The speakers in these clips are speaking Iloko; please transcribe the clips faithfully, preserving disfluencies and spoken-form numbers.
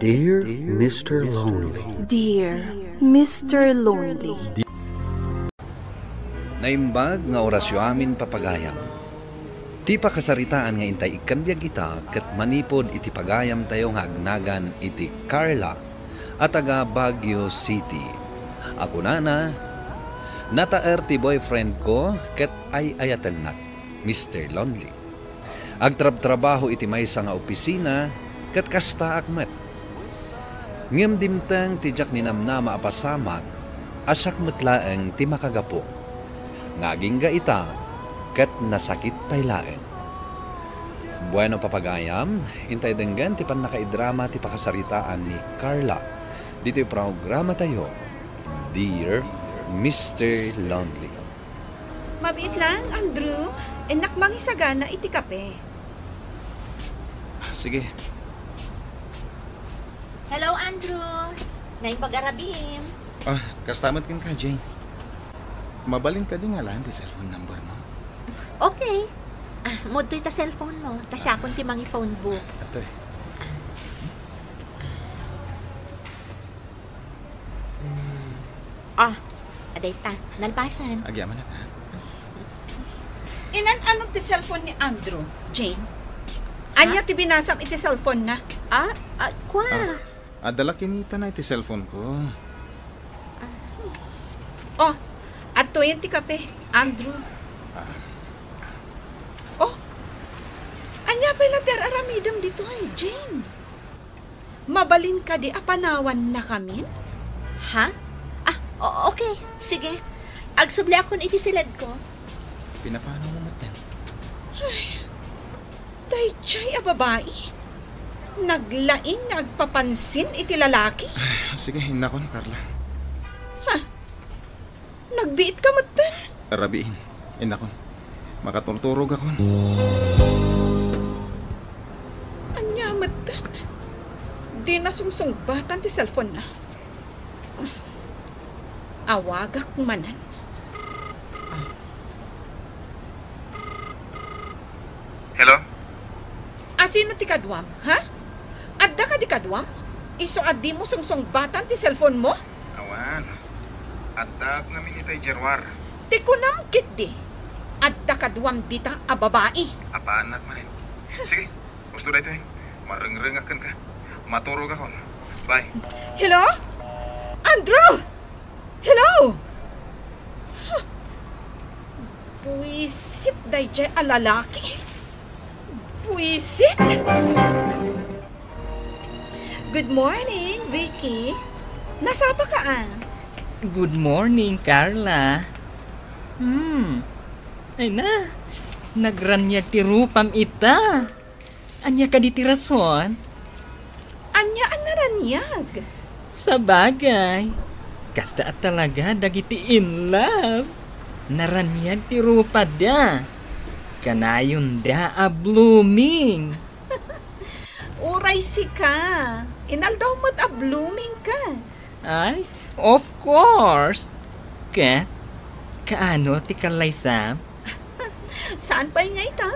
Dear Mister Lonely. Dear Mister Lonely. Naimbag nga orasyo amin, papagayam. Ti pakasaritaan nga intay ikkan biag ita ket manipud iti pagayamtayo nga agnagan iti Carla a taga Baguio City. A kunana, nataer ti boyfriend ko ket ay-ayatennak, Mister Lonely. Agtrabtrabaho iti maysa nga opisina ket kastaak met. Ngem dimteng ti diak ninamnama a pasamak a siak met laeng ti makagapu. Nga agingga ita ket nasakit pay laeng. Bueno, papagayam, intay denggen ti pannakaidrama ti pakasaritaan ni Carla ditoy programatayo, Dear Mister Lonely. Mabiit lang, Andrew. Innak mangisagana iti kape. Ah, sige. Hello, Andrew. Naimbag a rabiim. Ah, kasta met kenka, Jane. Mabalin kadi nga alaen ti cellphone number mo? Okay. Ah, mudtoy ta cellphone mo, ta siakon ti mangi-phone book. Ato eh. Ah, adayta, nalpasan. Agyamanak, ha? Inan-ano ti cellphone ni Andrew, Jane? Ania ti binasam iti cellphone na? Ah, ah, kua? Ah, adda la kinitana iti cellphone ko. Oh, adtoyen ti kape, Andrew. Ah. Oh, ania pay la ti ar-aramidem ditoy, Jane? Mabalin kadi a panawannakamin? Ha? Ah, o-, okay. Sige. Agsubliakon iti siledko. Pinapanaw mo met, Ten? Ay, daydiay a babai. Naglaing nga agpapansin iti lalaki. Ay, sige, innakon, Carla. Ha? Nagbiit ka metten? Rabiin. Innakon. Makaturturogakon. Ania metten? Dina sungsungbatan ti cellphone na. Awagak manen. Hello? Asino ti kaduam, ha? Adda kadi kaduam? Isu a dimo sungsungbatan ti cellphone mo? Awan. Addaak ngamin itay Januar. Ti kunam ketdi, adda kaduam dita a babai. Apaannak manen. Sige, husto daytoy. Marengrengak kenka. Maturogakon. Bye. Hello? Andrew! Hello! Huh. Buisit daydiay a lalaki. Buisit! Good morning, Vicky. Nasapa ka, ah? Good morning, Carla. Hmm. Ay na, nagraniag ti rupam ita. Ania kadi ti rason? Ania a naraniag? Sabagay, kasta a talaga dagiti in love. Naraniag ti rupada. Kanayonda a blooming. Uray sika, inaldaw met a blooming ka. Ay, of course. Ket, kaano ti kallaysam? Saan pay nga ita?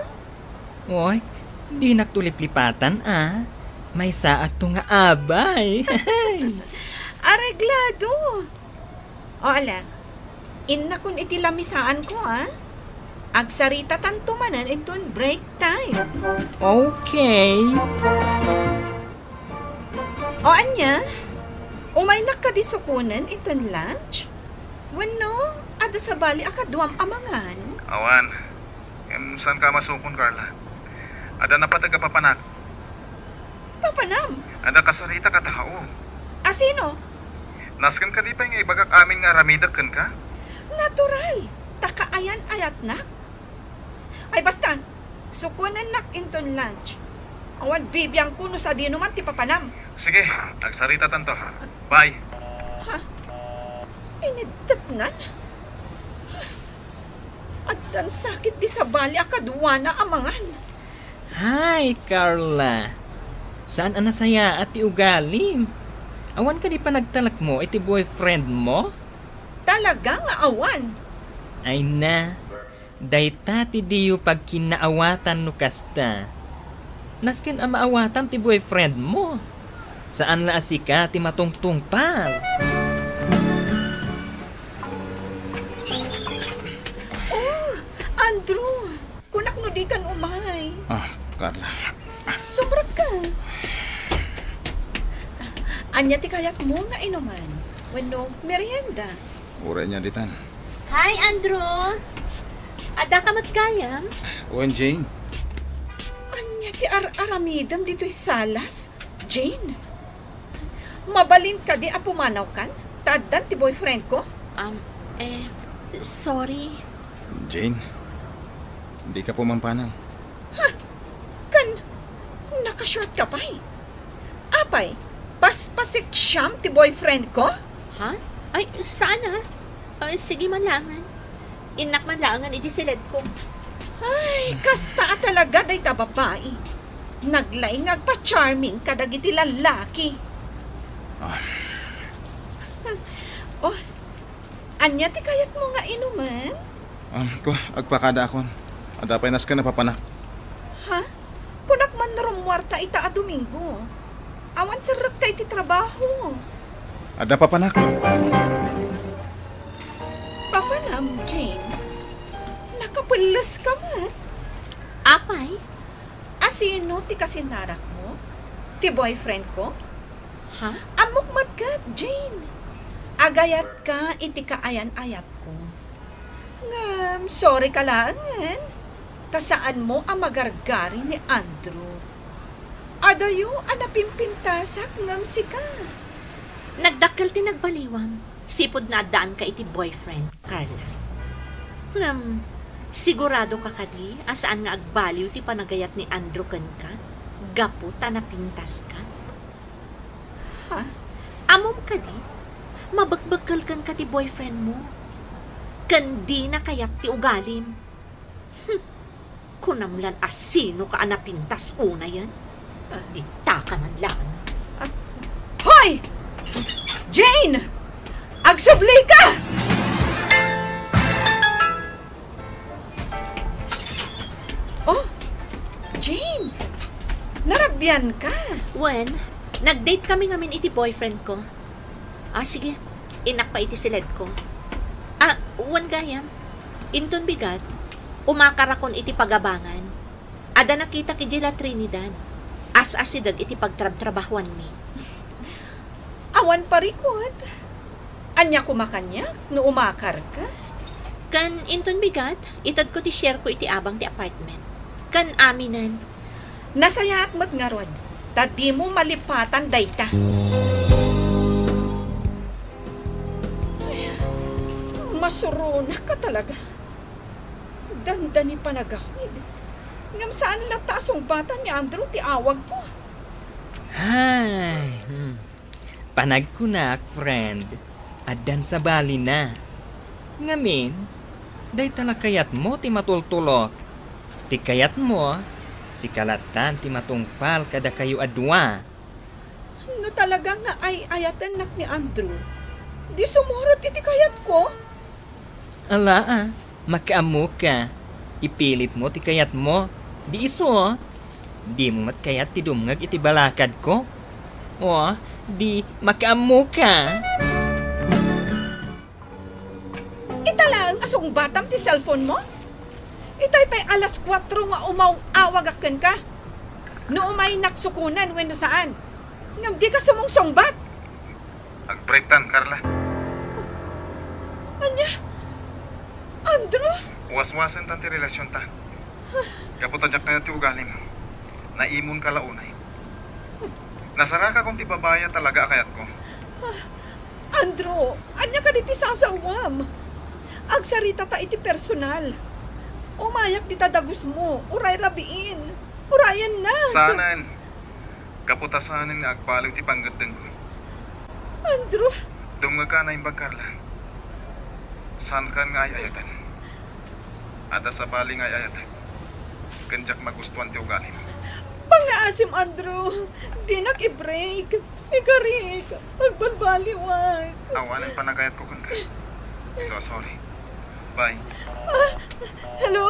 Oy, dinak to liplipatan, a. Maysaakto nga abay. Areglado. O, ala. Innakon iti lamisaanko, a. Agsaritatanto manen inton break time. Okay. O ania? Umaynak kadi sukonen inton lunch? Wenno, adda sabali a kaduam a mangan? Awan. Ngem saanka a masukon, Carla. Adda napateg a papanak. Papanam? Adda kasaritak a tao. Asino? Nasken kadi pay nga ibagak amin nga aramidek kenka? Natural, ta kaayan-ayatnak. Ay, basta, sukonennak inton lunch. Awan bibiangko no sadino man ti papanam. Sige, agsaritatanto. Bye. Ha? Inidtetngan? Addan sakit di sabali a kaduana a mangan. Hay, Carla. Saan a nasayaat ti ugalim? Awan kadi panagtalekmo iti boyfriend mo? Talaga nga awan. Ay na, dayta ti diyo pagkinnaawatan no kasta. Nasken a maawatam ti boyfriend mo. Saan la a sika ti matungtungpal. Oh, Andrew, kunak no dikan umay. Ah, Carla. Sumrekka. Ania ti kayatmo nga inuman? Wenno merienda? Uray ania ditan. Hi, Andrew! Addaka met gayam? Wen, Jane. Ania ti ar-aramidem ditoy salas, Jane? Mabalin kadi a pumanawkan ta addan ti boyfriend ko? Um, eh, sorry. Jane, dika pumampanaw. Ha? Kan, nakashort ka pay? Apay, paspasiksiam ti boyfriend ko? Ha? Ay, saan a. Ay, sige man laengen. Innak man laengen iti siledko. Ay, kasta a talaga dayta babai. Naglaing nga agpa-charming kadagiti lallaki. Ah. Oh, ania ti kayatmo nga inumen? Ah, kua, agpakadaakon. Adda pay nasken a papanak. Ha? Kunak man no rummuarta ita a Domingo. Awan serrekta iti trabaho. Adda papanak. Papanam, Jane? Nakapelles ka met. Apay? Asino ti kasinarakmo? Ti boyfriend ko? Ha? Ammok met ket, Jane. Agayatka iti kaayan-ayatko. Ngem, sorry ka laengen, ta saanmo a magargari ni Andrew. Adayo a napimpintasak ngem sika. Nagdakkel ti nagbaliwam, sipud naaddaanka iti boyfriend, Carla. Ngem, sigurado ka kadi a saan nga agbaliw ti panagayat ni Andrew kenka gapu ta napintaska? Ha? Ammom kadi, mabekbekkel kenka ti boyfriend mo. Ken dina kayat ti ugalim. Hmm. Kunam lan a sino ka a napintas unayen? Ah. Dita ka man lang. Ah. Hoy! Jane! Agsubli ka! Oh, Jane! Narabian ka? Wen, nag-date kami ngamin iti boyfriend ko. Ah, sige. Innak pay iti siledko. Ah, wen gayam. Inton bigat, umakarakon iti pagabangan. Adda nakitak idiay La Trinidad. As-asideg iti pagtrabtrabahuanmi. Awan parikut. Ania koma kaniak no umakarka? Ken inton bigat, itedko ti share ko iti abang ti apartment. Ken aminen. Nasayaat met ngarud, ta dimo malipatan dayta. Ay, masuronak ka talaga. Dandani panagawid. Ngem saan latta a sungbatan ni Andrew ti awagko. Hay, hmm. Panagkunak, friend, addan sabalina. Ngamin, dayta la kayatmo ti matultulok. Ti kayatmo, sika lattan ti matungpal kadakayo a dua. No talaga nga ay-ayatennak ni Andrew, di sumurot iti kayatko? Ala, a, makaammoka. Ipilitmo ti kayatmo. Di isu, dimo met kayat ti dumngeg iti balakadko? O, di makaammoka. Ita laeng a sungbatam ti cellphone mo? Itay pay alas kuatro nga umaw-awagak kenka. No umaynak sukonen wenno saan. Ngem dika sumungsungbat. Ag-breaktan, Carla. Ania? Andrew? Waswasentan ti relasionta. Gapu ta diak kayat ti ugalim. Naimonka la unay. Nasarakakon ti babai a talaga a kayatko. Andrew, ania kadi ti sasawam? Agsaritata iti personal. Umayak dita dagusmo, uray rabiin. Urayennak. Saanen. Gapu ta saanen nga agbaliw ti panggeddengko. Andrew! Dumngegka a naimbag, Carla. Saankan nga ay-ayaten. Adda sabali nga ay-ayatek. Ken diak magustuan ti ugalim. Pangngaasim, Andrew! Dinak i-break! Ikarik! Agbalbaliwak! Awanen panagayatko kenka. So sorry. Bye. Ah, hello?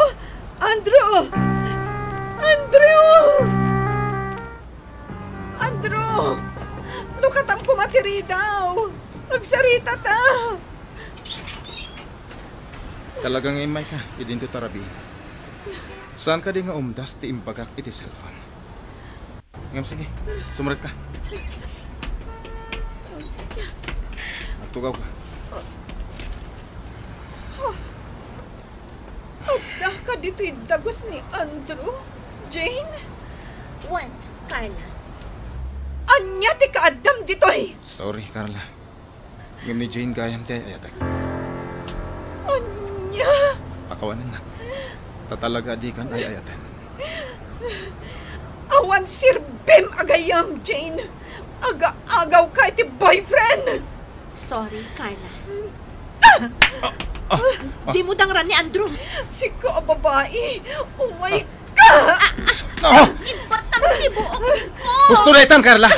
Andrew! Andrew! Andrew! Katam koma ti ridaw. Agsarita ta. Talaga nga immayka, idinto ta rabiin. Saan kadi nga umdas ti imbagak iti cellphone? Ngem sige, sumrekka. Agtugawka. Addaka ditoy dagus ni Andrew, Jane? Wen, Carla. Ania ti kaaddam ditoy? Sorry, Carla. Ngem ni Jane gayam ti ay-ayatek. Ania? Pakawanennak. Ta talaga a dikan ay-ayaten. Awan serbim a gayam, Jane. Aga-agawka iti boyfriend. Sorry, Carla. Ah! Dimo dangran ni Andrew. Sika a babai. Umay ka. Ah! Ibatam ti buokko. Gusto na itan, Carla.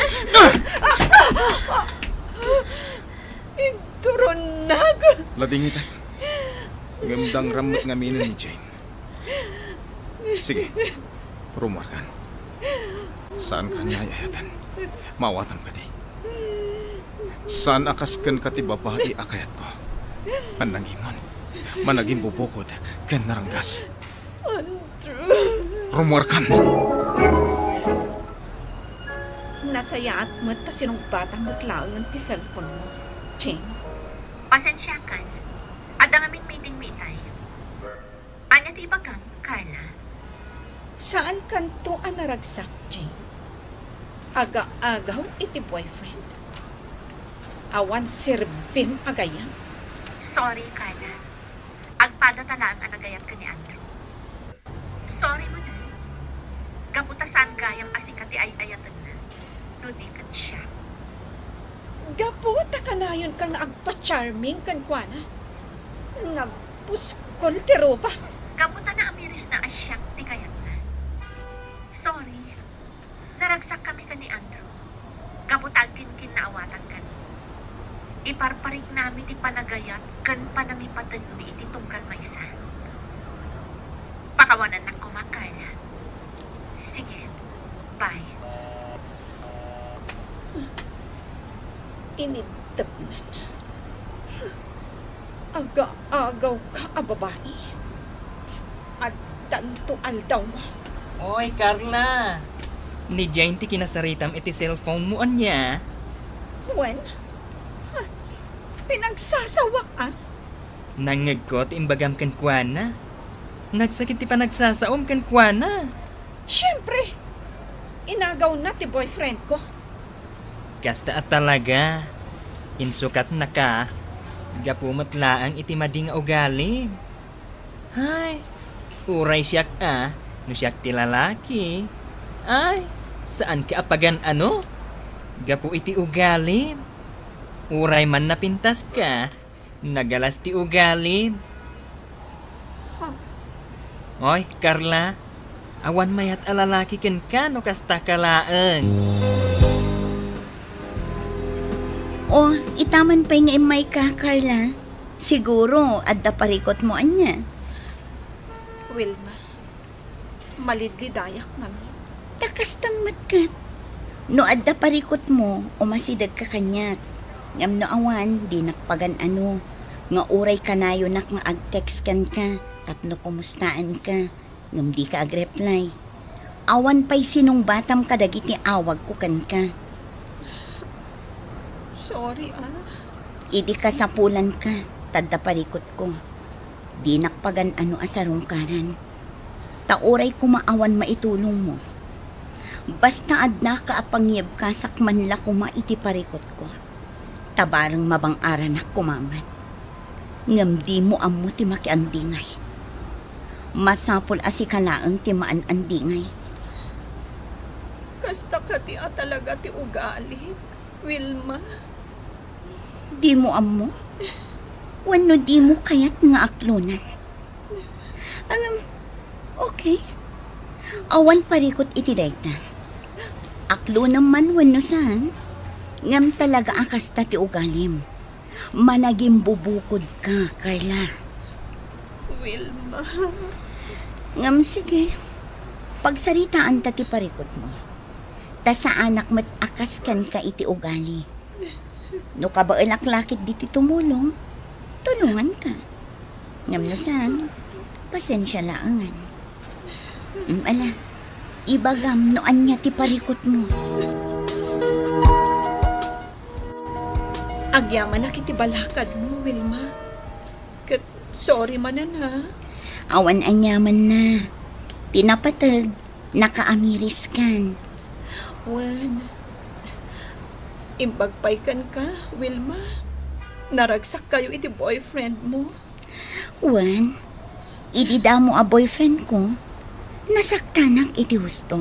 Inturonnag. Ladingitan. Ngem dangram met ngamin ni Jane. Sige, rumuarkan. Saankan nga ay-ayaten. Maawatam kadi. Saan a kas kenka ti babai a kayatko. Mannangimon, managimbubukod, ken naranggas. Andrew. Rumuarkan! Nasayaat met ta sinungbatam met laengen ti cellphone mo, Jane. Pasensiakan. Adda ngamin meeting mi itay. Ania ti ibagam, Carla? Saankanto a naragsak, Jane. Aga-agaw iti boyfriend. Awan serbim a gayam. Sorry, Carla. Agpada ta laeng a nagayat ken ni Andrew. Sorry manen. Gapu ta saan gayam a sika ti ay-ayatenna, no di ket siak. Gapu ta kanayonka nga agpa-charming kenkuana, nagpuskol ti rupam. Gapu ta naamirisna a siak ti kayatna. Sorry. Naragsakkami ken ni Andrew. Gapu ta agkinkinnaawatan kami. Iparpariknami ti panagayat ken panangipatenmi iti tunggal maysa. Pakawanennak koma, Carla. Sige. Bye. Inintepnan. Aga-agawka a babai. Addanto aldawmo. Oy, Carla! Ni Jane ti kinasaritam iti cellphone mo, ania? Wen? Ha, pinagsasawak, a? Nangngegko ti imbagam kenkuana. Nagsakit ti panagsasaom kenkuana. Siempre, inagawna ti boyfriend ko. Kasta a talaga. Insukatnaka, gapu met laeng iti madi nga ugalim. Ay, uray siak a, no siak ti lalaki. Ay, saanka a pagan-ano? Gapu iti ugalim. Uray man napintaska, nagalas ti ugalim. Huh. Oy, Carla, awan mayat a lalaki kenka no kastaka laeng. O, ita man pay nga immayka, Carla. Siguro, adda parikutmo, ania? Wilma, malidlidayak ngamin. Ta kasta met ket. No adda parikutmo, umasidegka kaniak. Ngem no awan, dinak pagan-ano, nga uray kanayonak nga ag-text kenka tapno kumustaanka, ngem dika agreply. Awan pay sinungbatam kadagiti awagko kenka. Sorry, a. Idi kasapulanka, ta adda parikutko. Dinak pagan-ano a sarungkaran. Ta uray koma awan maitulongmo. Basta addaka a pangyebkasak man la koma iti parikutko. Ta bareng mabang-aranak koma met. Ngem dimo ammo ti makiandingay. Masapul a sika laeng ti maan-andingay. Kasta kadi a talaga ti ugalim, Wilma? Dimo ammo? Wenno dimo kayat nga aklonan? Ngem, okay. Awan parikut iti dayta. Aklonem man wenno saan, ngem talaga a kasta ti ugalim. Managimbubukodka, Carla. Wilma. Ngem sige, pagsaritaanta ti parikutmo. ta saanak met a kas kenka iti ugali. No kabaelak la ketdi ti tumulong, tulonganka. Ngem no saan, pasensia laengen. Mm, ala, ibagam no ania ti parikutmo. Agyamanak iti balakadmo, Wilma. Ket sorry manen, ha? Awan aniamanna. Ti napateg, nakaamiriskan. Wen, imbag pay kenka, Wilma. Naragsakkayo iti boyfriendmo. Wen, idi damo a boyfriendko, nasaktanak iti husto.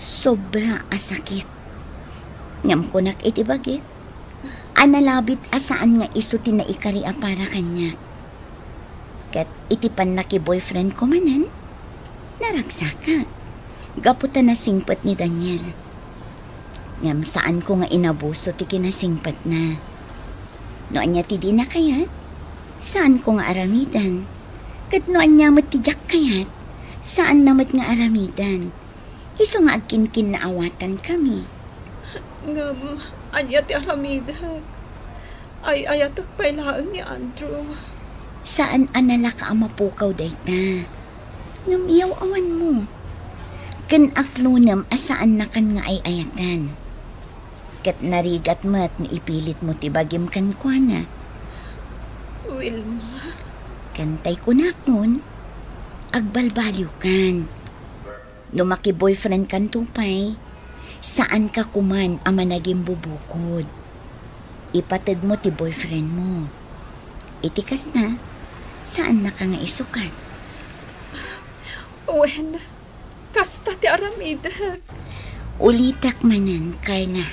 Sobra a sakit. Ngem kunak iti bagik, a nalabit a saan nga isu ti naikari a para kaniak. Ket iti pannakiboyfriendko manen, naragsakak. Gapu ta nasingpet ni Daniel. Ngem saanko nga inabuso ti kinasingpetna. No ania ti dina kayat, saanko nga aramiden. Ket no ania met ti diak kayat, saanna met nga aramiden. Isu nga agkinkinnaawatankami. Ngem, ania ti aramidek? Ay-ayatek pay laeng ni Andrew. Saan a nalaka a mapukaw dayta. Ngem iyaw-awanmo. Ken aklonem a saannakan nga ay-ayaten. Ket narigat met no ipilitmo ti bagim kenkuana. Wilma. Ken tay kunakon, agbalbaliwkan. No makiboyfriendkanto pay, saanka koman a managimbubukod. Ipatedmo ti boyfriendmo. Iti kasta, saannaka nga isukat. Wen, kasta ti aramidek. Ulitek manen, Carla.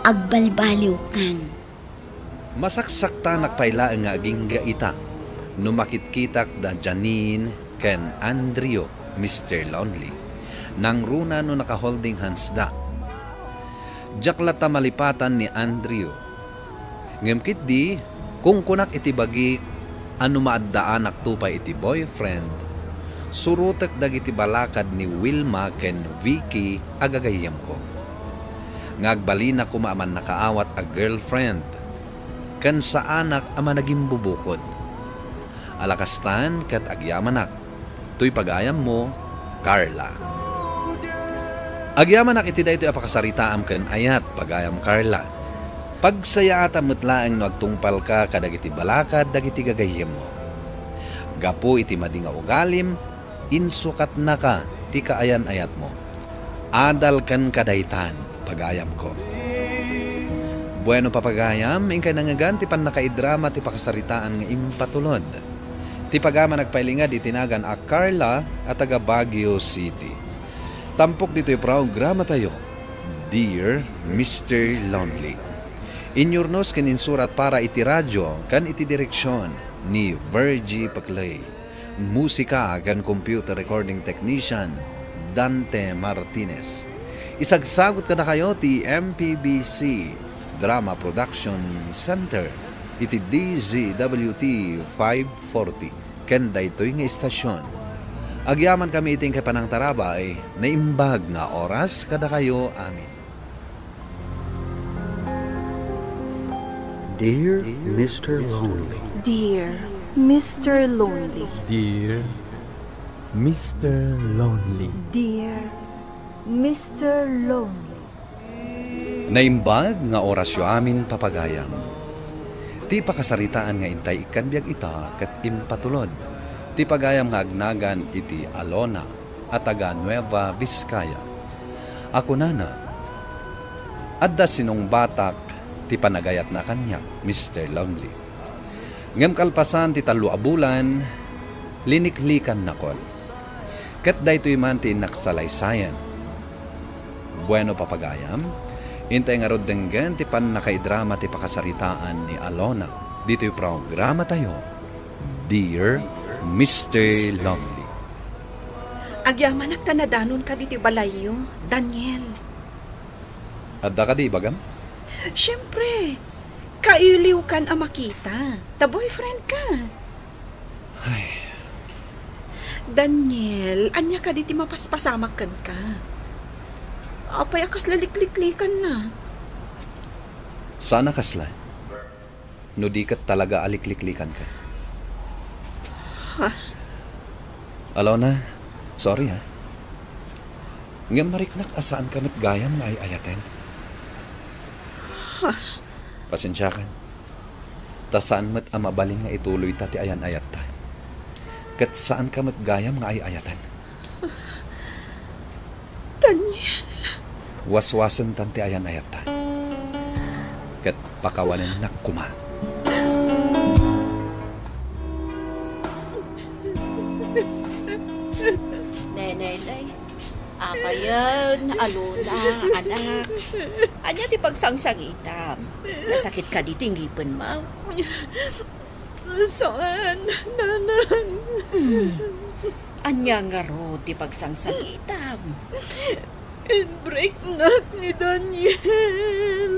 Agbalbaliwkan. Masaksaktanak pay laeng nga agingga ita no makitkitak da Janine ken Andrew, Mister Lonely. Nangruna no naka-holding hands da. Diak latta malipatan ni Andrew. Ngem ketdi, kunkunak iti bagik a no maaddaanakto pay iti boyfriend, surotek dagiti balakad ni Wilma ken Vicky a gagayyemko. Nga agbalina koma a mannakaawat a girlfriend, ken saanak a managimbubukod. Ala kastan ket agyamanak. Toy pagayammo, Carla. Agyamanak iti daytoy a pakasaritaam ken ayat, pagayam Carla. Pagsayaatam met laeng no agtungpalka kadagiti balakad dagiti gagayyemmo. Gapu iti madi nga ugalim, insukatnaka ti kaayan-ayatmo. Adal kenka daytan, pagayamko. Bueno, papagayam, inkay nangngegan ti pannakaidrama ti pakasaritaan nga impatulod. Ti pagayam a nagpailingad iti nagan a Carla a taga Baguio City. Tampok ditoy programatayo, Dear Mister Lonely. Inyurnos ken insurat para iti radio ken iti direksion ni Virgie Paclay. Musika ken computer recording technician, Dante Martinez. Isagsagut kadakayo ti M P B C Drama Production Center iti D Z W T five forty ken daytoy nga istasyon. Agyamankami iti inkay panangtarabay, naimbag nga oras kadakayo amin. Dear Mister Lonely. Dear Mister Lonely. Dear Mister Lonely. Dear Mister Lonely. Naimbag nga orasyo amin, papagayam. Ti pakasaritaan nga intay ikkan biag ita ket impatulod ti pagayam nga agnagan iti Alona a taga Nueva Vizcaya. A kunana, adda sinungbatak ti panagayatna kaniak, Mister Lonely. Ngem kalpasan ti tallo a bulan, liniklikannakon. Ket daytoy man ti innak salaysayan. Bueno, papagayam, intay ngarud denggen ti pannakaidrama ti pakasaritaan ni Alona ditoy programatayo, Dear Mister Lonely. Agyamanak ta nadanonka ditoy balayyo, Daniel. Adda kadi ibagam? Siempre, kailiwkan a makita ta boyfriendka. Ay. Daniel, ania kadi ti mapaspasamak kenka? Apay a kasla likliklikanna? Saan a kasla. No di ket talaga a likliklikanka. Ha? Alona, sorry ha. Ngem mariknak a saanka met gayam nga ay-ayaten. Ha? Pasensiakan. Ta saan met a mabalin nga ituloyta ti ayan-ayatta. Ket saanka met gayam nga ay-ayaten. Daniel. Waswasentan ti ayan-ayatta. Ket pakawanennak koma. Nenenay, apayen, Alona, anak. Ania ti pagsangsangitam? Nasakit kadi ti ngipenmo? Saan, nanang. Hmm. Ania ngarud ti pagsangsangitam? Inbreaknak ni Daniel.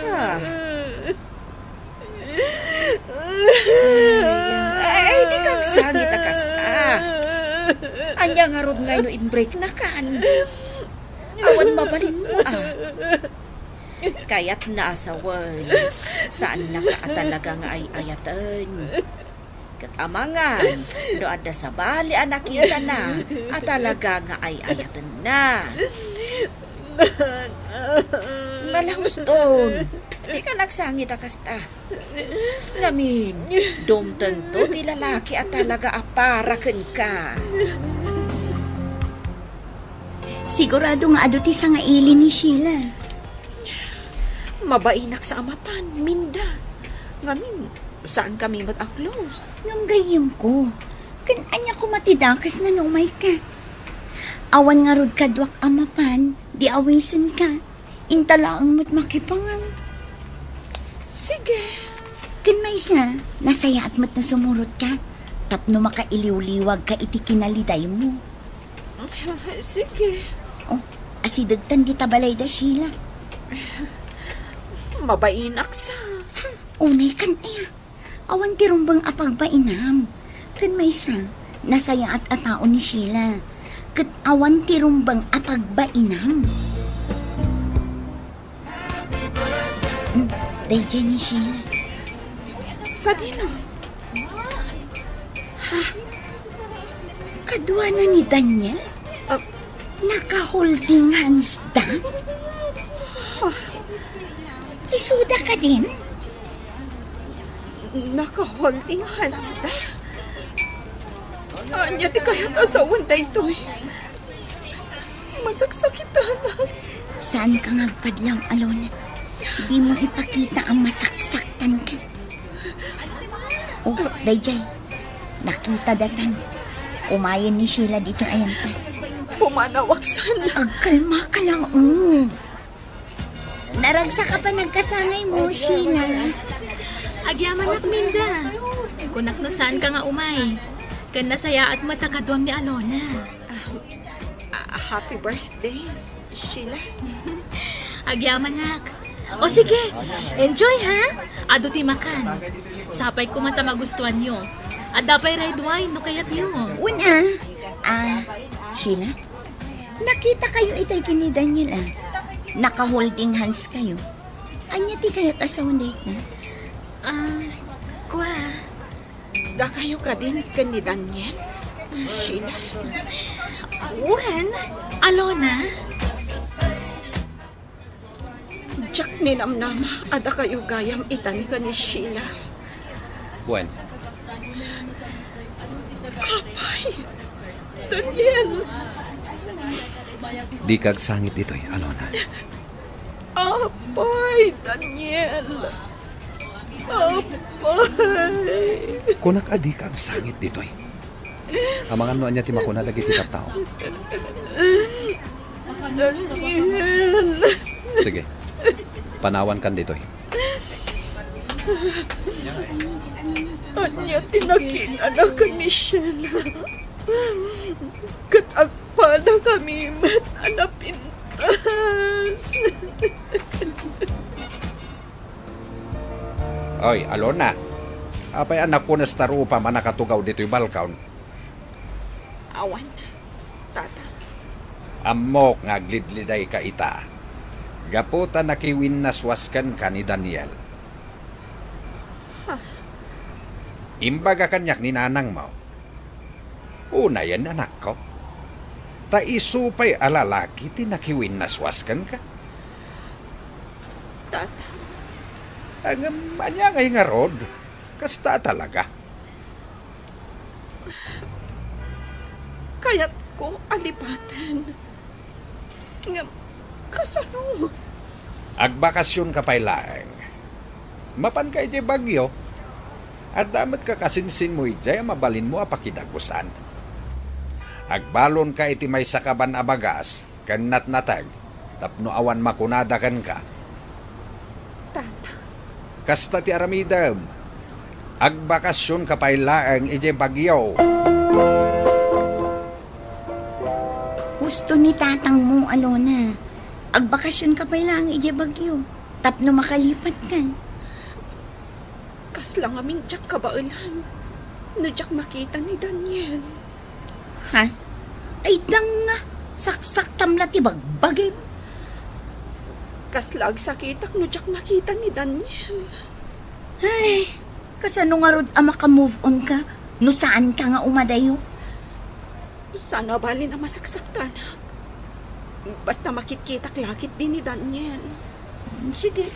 Ha? Ay, ay, di ka agsangit a kasta. Ania ngarud nga no inbreaknakan? Awan mabalinmo, a. Kayatna a sawen, saannaka a talaga nga ay-ayaten. Ket amangan, no adda sabali a nakitana a talaga nga ay-ayatenna. Malahuston, di ka nagsangit a kasta. Ngamin, dumtengto ti lalaki a talaga a para kenka. Sigurado nga adu ti sangaili ni Sheila. Mabainak sa a mapan, Minda. Ngamin, saankami met a close. Ngem gayyemko, ken ania koma ti dakesna no umayka? Awan ngarud kaduak a mapan, di awisenka. Inta laeng met makipangan. Sige. Ken maysa, nasayaat met no sumurotka tapno makailiwliwagka iti kinalidaymo. Sige. Oh, asidegtan dita balay da Sheila. Mabainak sa. Unay kan aya. Awan ti rumbeng a pagbainam. Ken maysa, nasayaat a tao ni Sheila. Ket awan ti rumbeng a pagbainam. Hmm, daydiay ni Sheila. Sadino? Ha? Kaduana ni Daniel? Ah. Naka-holding hands da? Ah. Isuda kadin? Naka-holding hands da? Ania ti kayat a sawen daytoy? Masaksakitanak. Saanka nga agpadlaw, Alona. Dimo ipakita a masaksaktanka. Oh, daydiay. Nakita datan. Kumayen ni Sheila ditoy ayanta. Pumanawak sana. Agkalmaka laeng. Naragsaka pa nagkasangaymo, Sheila. Agyamanak, Minda. Kunak no saanka nga umay. Ken nasayaat met a kaduam ni Alona. Ah, ah, happy birthday, Sheila. Agyamanak. O sige, enjoy ha? Adu ti makan. Sapay koma ta magustuanyo. Adda pay red wine no kayatyo. Wen a. Ah, Sheila? Nakitakayo itay ken ni Daniel a. Naka-holding hands kayo. Ania ti kayat a sawen dayta? Ah, kua. Dakayo kadin ken ni Daniel? Sheila? Wen, Alona? Diak ninamnama a dakayo gayam itan ken ni Sheila. Wen. Apay, Daniel! Dika agsangit ditoy, Alona. Apay, Daniel! Apay! Kunak a dika agsangit ditoy. Amangan no ania ti makuna dagiti tattao. Daniel! Sige. Panawankan ditoy. Ania ti nakitana ken ni Sheila? Ket agpadakami met a napintas. Oy, Alona. Apay a nakunesta rupam a nakatugaw ditoy balkon? Awan, Tata. Ammok nga aglidlidayka ita, gapu ta nakiwinnaswas kenka ni Daniel. Ha? Imbaga kaniak ni nanangmo. Unayen, anakko. Ta isu pay a lalaki ti nakiwinnaswas kenka. Tata. Ngem ania ngay ngarud? Kasta talaga. Kayatko a lipaten. Ngem, kasano? Agbakasionka pay laeng. Mapanka idiay Baguio. Adda met kakasinsinmo idiay a mabalinmo a pakidagusan. Agbalonka iti maysa kaban a bagas ken natnateg tapno awan makunada kenka. Tata. Kasta ti aramidem. Agbakasionka pay laeng idiay Baguio. Husto ni tatangmo, Alona. Agbakasionka pay laeng idiay Baguio tapno makalipatka. Kasla ngamin diak kabaelan no diak makita ni Daniel. Ha? Ay, dang nga! Saksaktam la ti bagbagim! Kasla agsakitak no diak makita ni Daniel. Ay, kasano ngarud a maka-move on ka no saanka nga umadayo? Saan a balin a masaksaktanak. Basta makitkitak la ketdi ni Daniel. Sige,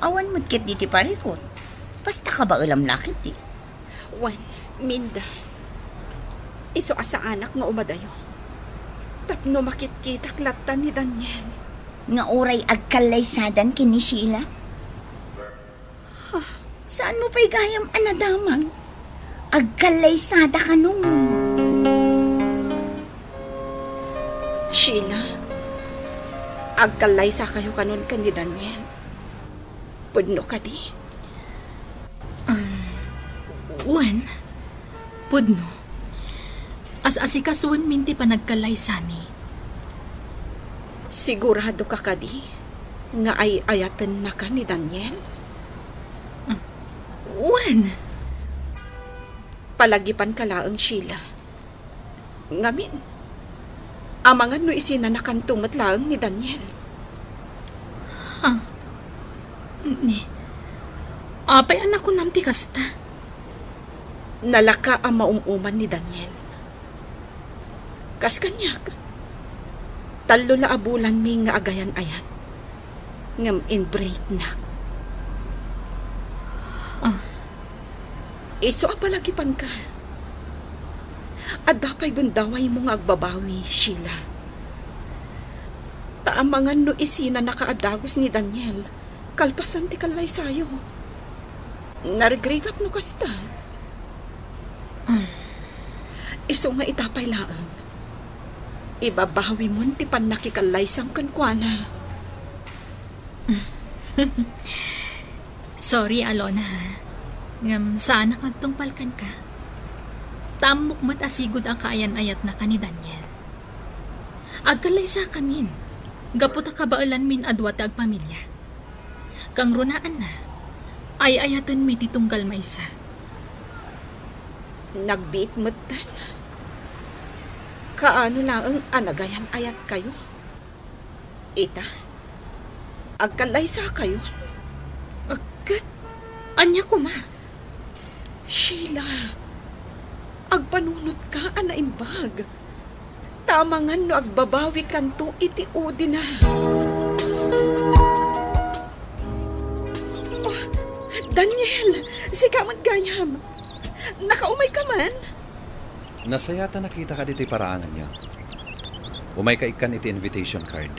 awan met ketdi ti parikut. Basta kabaelam la ketdi. Wen, Minda, isu a saanak nga umadayo. Tapno makitkitak latta ni Daniel. Nga uray agkallaysadan ken ni Sheila? Ha? Saanmo pay gayam a nadamag? Agkallaysadakanon. Sheila, agkallaysakayo kanon ken ni Daniel. Pudno kadi? Um, wen, pudno. As-asikasuenmin ti panagkallaysami. Siguradoka kadi nga ay-ayatennaka ni Daniel? Mm, wen. Palagipanka laeng, Sheila. Ngamin, amangan no isinanakanto met laeng ni Daniel. Ha? Ni, apay a nakunam ti kasta? Nalaka a maum-uman ni Daniel. Kas kaniak, tallo la a bulanmi nga agayan-ayat, ngem inbreaknak. Ah. Isu a palagipanka. Adda pay gundawaymo nga agbabawi, Sheila. Ta amangan no isinanaka a dagus ni Daniel, kalpasan ti kallaysayo. Narigrigat no kasta. Ah. Isu nga ita pay laeng, ibabawimon ti pannakikallaysam kenkuana. Sorry, Alona, ha. Ngem saanak nga agtungpal kenka. Ta ammok met a sigud a kaayan-ayatnaka ni Daniel. Agkallaysakamin, gapu ta kabaelanmin a dua ti agpamilya. Kangrunaanna, ay-ayatenmi ti tunggal maysa. Nagbiit metten. Kaano laeng a nagayan-ayatkayo? Ita, agkallaysakayon? Ket ania koma? Sheila, agpanunotka a naimbag. Ta amangan no agbabawikanto iti udina. Oh, Daniel, sika met gayam. Nakaumayka man? Nasayaat a nakitaka ditoy paraanganyo. Umayka ikkan iti invitation card.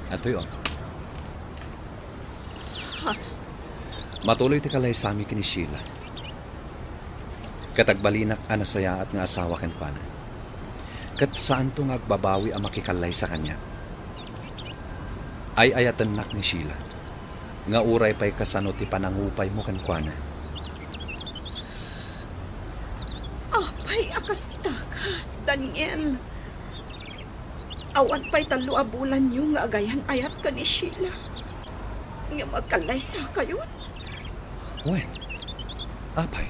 Adtoy, oh. Ha? Matuloy ti kallaysami ken ni Sheila. Ket agbalinak a nasayaat nga asawa kenkuana. Ket saanto nga agbabawi a makikallaysa kaniak. Ay-ayatennak ni Sheila nga uray pay kasano ti panangupaymo kenkuana. Apay a kastaka, Daniel? Awan pay tallo a bulanyo nga agayan-ayat ken ni Sheila. Ngem agkallaysakayon? Wen, apay?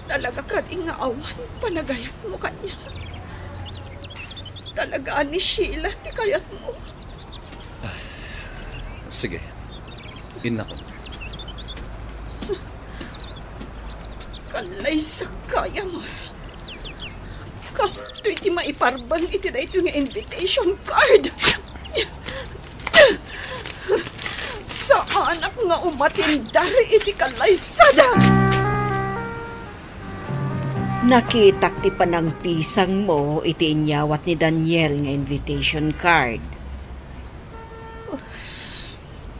Talaga kadi nga awan panagayatmo kaniak? Talaga ni Sheila ti kayatmo? Sige. Innakon. Kallaysa gayam. Kastoy ti maiparbeng iti daytoy nga invitation card. Saanak nga umatindar iti kallaysada. Nakitak ti panangpisangmo iti inyawat ni Daniel nga invitation card.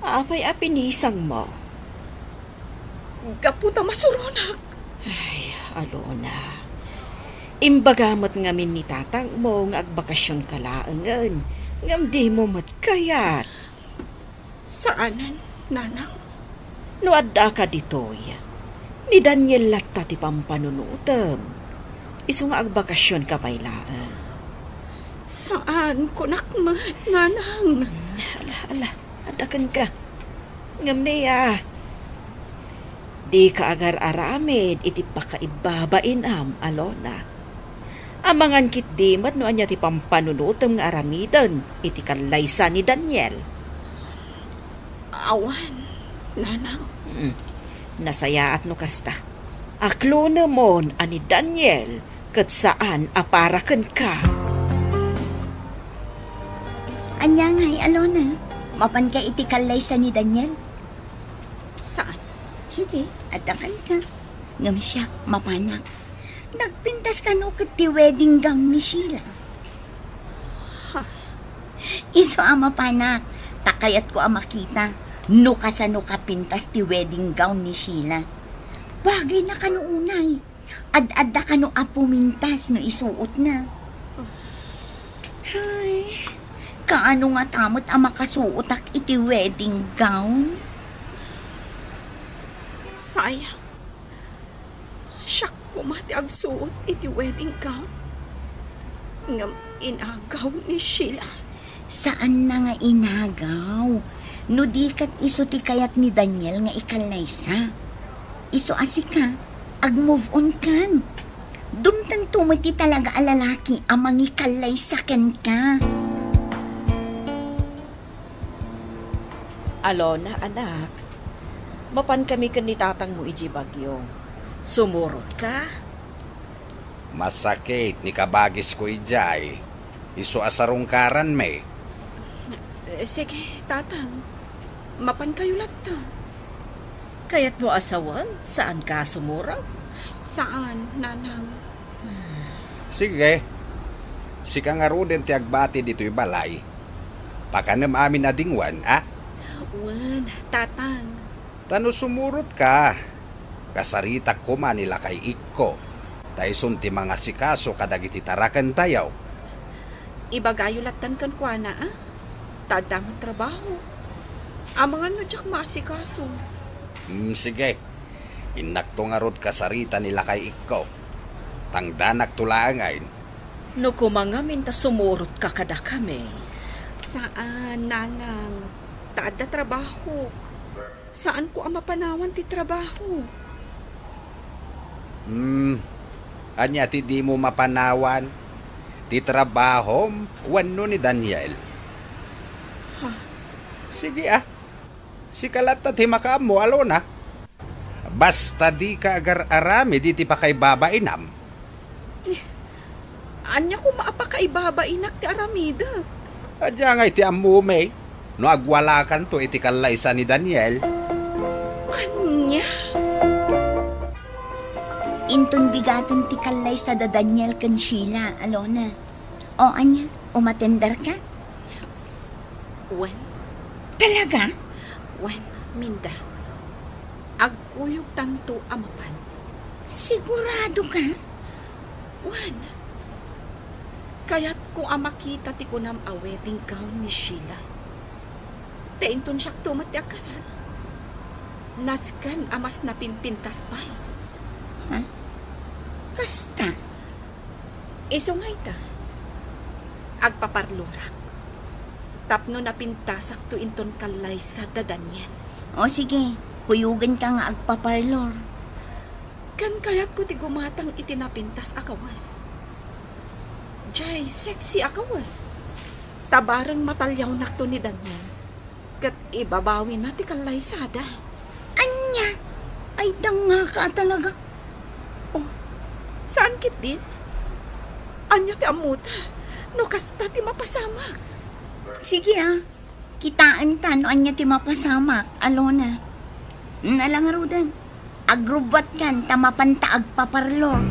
Apay a pinisangmo? Gapu ta masuronak. Ay, Alona. Imbaga met ngamin ni tatangmo nga agbakasionka laengen, ngem dimo met kayat. Saanen, nanang. No addaka ditoy, ni Daniel latta ti pampanunotem. Isu nga agbakasionka pay laeng. Saan, kunak met, nanang. Ala, ala, adda kenka. Ngem nia, dika agar-aramid iti pakaibabainam, Alona. Amangan ketdi met no ania ti pampanunotem nga aramiden iti kallaysa ni Daniel. Awan, nanang. Mm. Nasayaat no kasta. Aklonemon a ni Daniel ket saan a para kenka. Ania ngay, Alona? Mapanka iti kallaysa ni Daniel? Saan? Sige, adda kenka. Ngem siak, mapanak. Nagpintas kano ket ti wedding gown ni Sheila? Ha? Isu a mapanak, ta kayatko a makita no kasano kapintas ti wedding gown ni Sheila. Bagayna kano unay. Ad-adda kano a pumintas no isuotna. Ay, kaano ngata met a makasuotak iti wedding gown? Sayang. Siak koma ti agsuot iti wedding gown. Ngem inagaw ni Sheila. Saanna nga inagaw. No di ket isu ti kayat ni Daniel nga ikallaysa. Isu a sika, ag-move on kan. Dumtengto met ti talaga a lalaki a mangikallaysa kenka. Alona, anak, mapankami ken ni tatangmo idiay Baguio. Sumurotka? Masakit ni kabagisko idiay. Isu a sarungkaranmi. Eh, sige, tatang. Mapankayo latta. Kayatmo a sawen? Saanka a sumurot? Saan, nanang. Sige. Sika ngaruden ti agbati ditoy balay. Pakanem amin a dingwen, a? Wen, tatang. Ta no sumurotka, kasaritak koma ni lakay ikko, ta isun ti mangasikaso kadagiti tarakentayo. Ibagayo lattan kenkuana, a? Ta adda met trabaho. Amangan no diak maasikaso. Hmm, sige. Innakto ngarud kasarita ni lakay ikko. Tangdanakto laengen. No koma ngamin ta sumurotka kadakami. Saan, nanang. Ta adda trabahok. Saanko a mapanawan ti trabahok. Hmm, ania ti dimo mapanawan? Ti trabahom wenno ni Daniel? Ha? Sige, a. Sika latta ti makaammo, Alona. Basta dika agar-aramid iti pakaibabainam. Eh, ania koma a pakaibabainak ti aramidek? Ania ngay ti ammomi no agwalakanto iti kallaysa ni Daniel? Ania? Inton bigaten ti kallaysa da Daniel ken Sheila, Alona. O ania, umatenderka? Wen. Talaga? Wen, Minda. Agkuyogtanto a mapan. Sigurado ka? Wen. Kayatko a makita ti kunam a wedding gown ni Sheila. Ta inton siakto met ti agkasar, nasken a mas napimpintas pay. Ha? Kasta? Isu nga ita, agpaparlorak. Tapno napintasakto inton kallaysa da Daniel. O sige, kuyogenka nga agpaparlor. Ken kayatko ti gumatang iti napintas a kawes. Jay, sexy a kawes. Ta bareng mataliawnakto ni Daniel. Ket ibabawina ti kallaysada. Ania? Ay, dangngaka a talaga. Oh, saan ketdin? Ania ti ammota? No kasta ti mapasamak. Sige, ah. Kitaenta no ania ti mapasamak, Alona. Nala ngaruden, agrubbuatkan ta mapanta agpaparlor.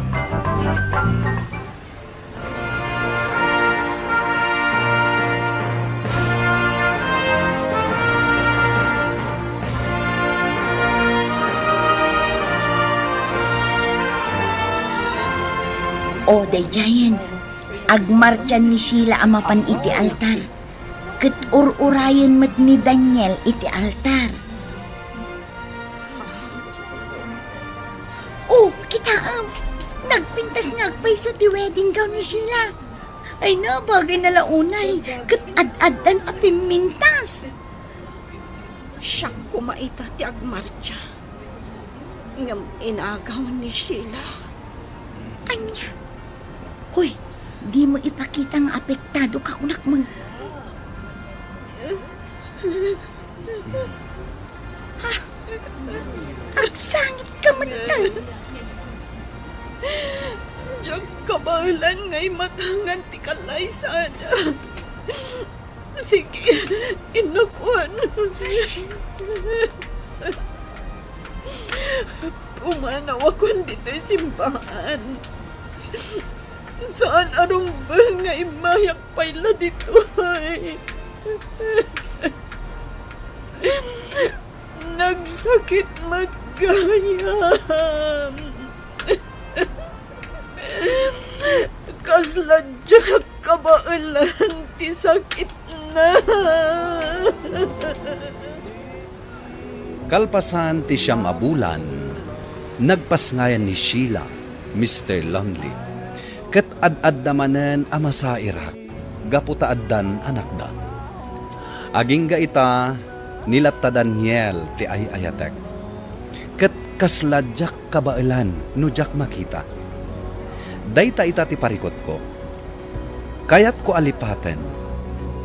O, daydiayen, agmartsa ni Sheila a mapan iti altar. Ket ur-urayen met ni Daniel iti altar. Oh, kitaem! Nagpintas nga agpayso ti wedding gown ni Sheila. Ay na, bagay na la unay, ket ad-addan a pimmintas. Siak koma ita ti agmartsa. Ngem inagaw ni Sheila. Ania? Hoy, dimo ipakita nga apektado ka, kunak man. Ha? Agsangit ka met. Diak kabaelan nga imatangan ti kallaysada. Sige, inakwan. Pumanawakon ditoy simbahan. Saan a rumbeng nga immayak pay la ditoy. Nagsakit met gayam. Kasla diak kabaelan ti sakitna. Kalpasan ti siam a bulan, nagpasngayan ni Sheila, Mister Lonely, ket ad-adda manen a masairak gapu ta addan anakda. Agingga ita, ni latta Daniel ti ay-ayatek. Ket kasla diak kabaelan no diak makita. Dayta ita ti parikutko. Kayatko a lipaten,